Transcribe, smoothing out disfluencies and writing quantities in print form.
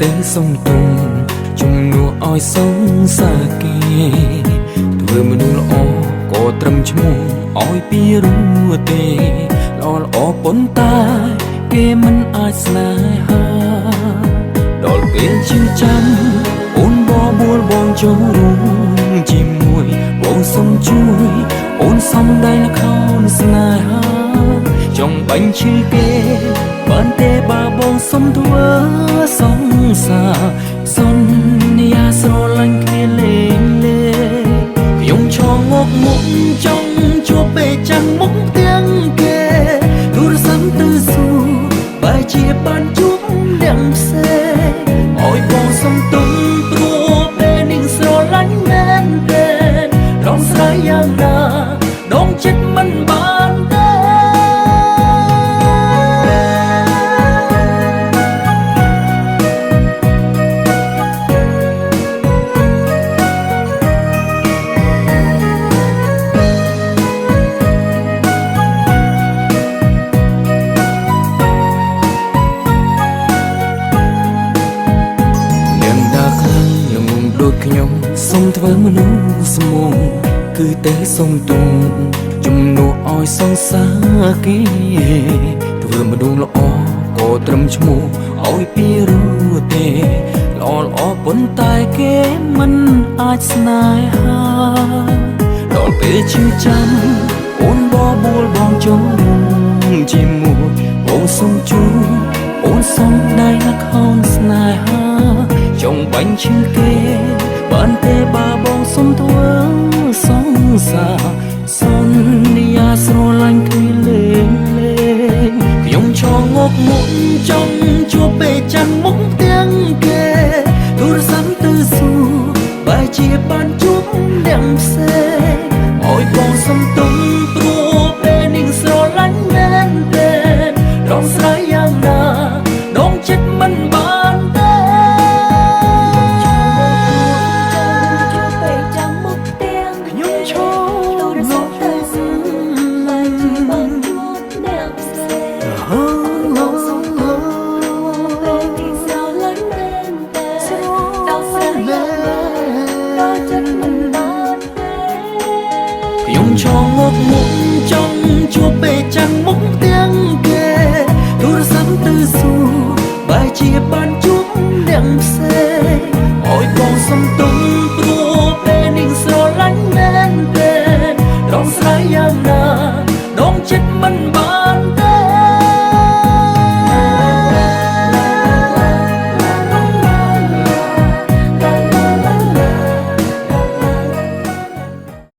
ទៅសុំទុំជំនួសឲ្យសង្សារគេធ្វើមនុស្សល្អក៏ត្រឹមឈ្មោះឲ្យពីរួទេល្អល្អប៉ុន្តែគេមិនអាចស្នេហាដល់ពេលឈឺចាំអូនបបួលបងចូលរួមជាមួយបងសុំជួយអូនសំដែងល្ខោនស្នេហាចង់បាញ់ឈឺគេបានទេបើបងសុំធ្វើសង្សារសន្យាស្រឡាញ់គ្នាលេងលេងខ្ញុំឈរងក់មុខចង់ជួបពេលចាំងមុខទាំងគេទូរស័ព្ទទៅសួរបែរជាបានជួបអ្នកផ្សេងឲ្យបងសុំទុំព្រោះពេលនេះស្រឡាញ់មែនទេរងស្រាយយ៉ាងណាដងចិត្តមិនបានទេ នាងដាខ្លាំងល្ងងដូចខ្ញុំសុំធ្វើមនុស្សស្មងគឺទេសុំទុំជំនួសឲ្យសង្សារគេធ្វើមនុស្សល្អក៏ត្រឹមឈ្មោះឲ្យពីរួទេល្អល្អប៉ុន្តែគេមិនអាចស្នេហាដល់ពេលឈឺចាំអូនបបួលបងចូលរួមជាមួយបងសុំជួយអូនសំដែងល្ខោនស្នេហាចង់បាញ់ឈឺគេបានទេបើបងសុំធ្វើសង្សារសន្យាស្រឡាញ់គ្នាលេងលេងខ្ញុំឈរងក់មុខចង់ជួបពេលចាំងមុខទាំងគេទូរស័ព្ទទៅសួរបែរជាបានជួបអ្នកផ្សេងឲ្យបងសុំទុំព្រោះពេលនេះស្រឡាញ់មែនទេរងស្រាយយ៉ាងណាដងចិត្តមិនបានទេ ជួបពេលចាំមុខទាំង ខ្ញុំឈរ ទូរស័ព្ទទៅសួរបែរជាបានជួបអ្នកផ្សេងបងសុំទោសព្រោះពេលនេះស្រឡាញ់មែនទេដោះស្រាយយ៉ាងណាដល់ចិត្តមិនបានទេ ខ្ញុំឈរងក់មុខចង់ជួបពេលចាំងមុខទាំងគេទូរស័ព្ទទៅសួរបែរជាបាន